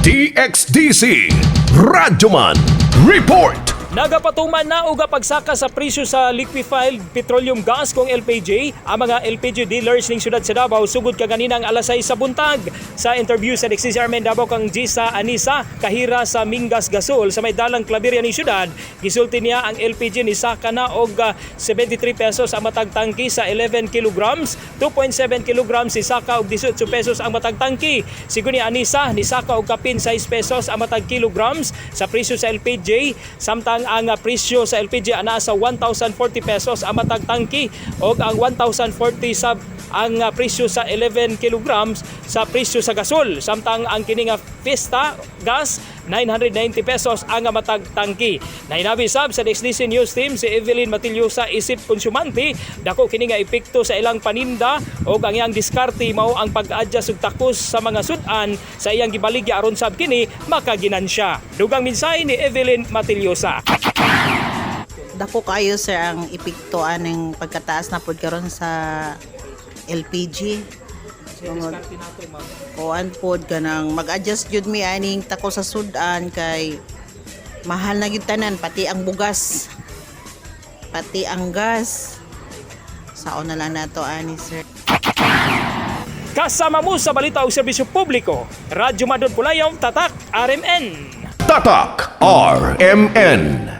DXDC Radyoman Report. Nagapatuman na og pagsaka sa presyo sa liquefied petroleum gas kung LPG ang mga LPG dealers ning syudad sa Davao sugod kaganinang alas 6 sa buntag. Sa interview sa DXDC RMN Davao kang Gisa Anisa Kahira sa Mingas Gasol sa may dalang Claveria ning syudad, gisulti niya ang LPG ni saka na og 73 pesos ang matag tangki sa 11 kilograms, 2.7 kilograms si saka og 18 pesos ang matag tangki. Sigon ni Anisa, ni saka og kapin 6 pesos ang matag kilograms sa presyo sa LPG, samtang ang presyo sa LPG ana sa 1,040 pesos ang matag tangki og ang 1,040 sa ang presyo sa 11 kilograms sa presyo sa gasol, samtang ang kini nga Fiesta gas 990 pesos ang matag tangki. Nahinabi sab sa DXDC News Team si Evelyn Matillosa isip konsumante, dako kini nga epekto sa ilang paninda og ang iyang diskarte mao ang pag-adjust og takos sa mga sud-an sa iyang gibaligya aron sab kini makaginansya. Dugang mensahe ni Evelyn Matillosa. Dako kayo, sir, ang epekto aning pagkataas na pud karon sa LPG. Tungod kuan pod, kanang mag-adjust jud mi aning tako sa sudan kay mahal na gyud tanan, pati ang bugas, pati ang gas. Sao na lang nato ani, sir. Kasama mo sa balita o serbisyo publiko, Radyo Madon Pulayong, Tatak, RMN. Tatak RMN.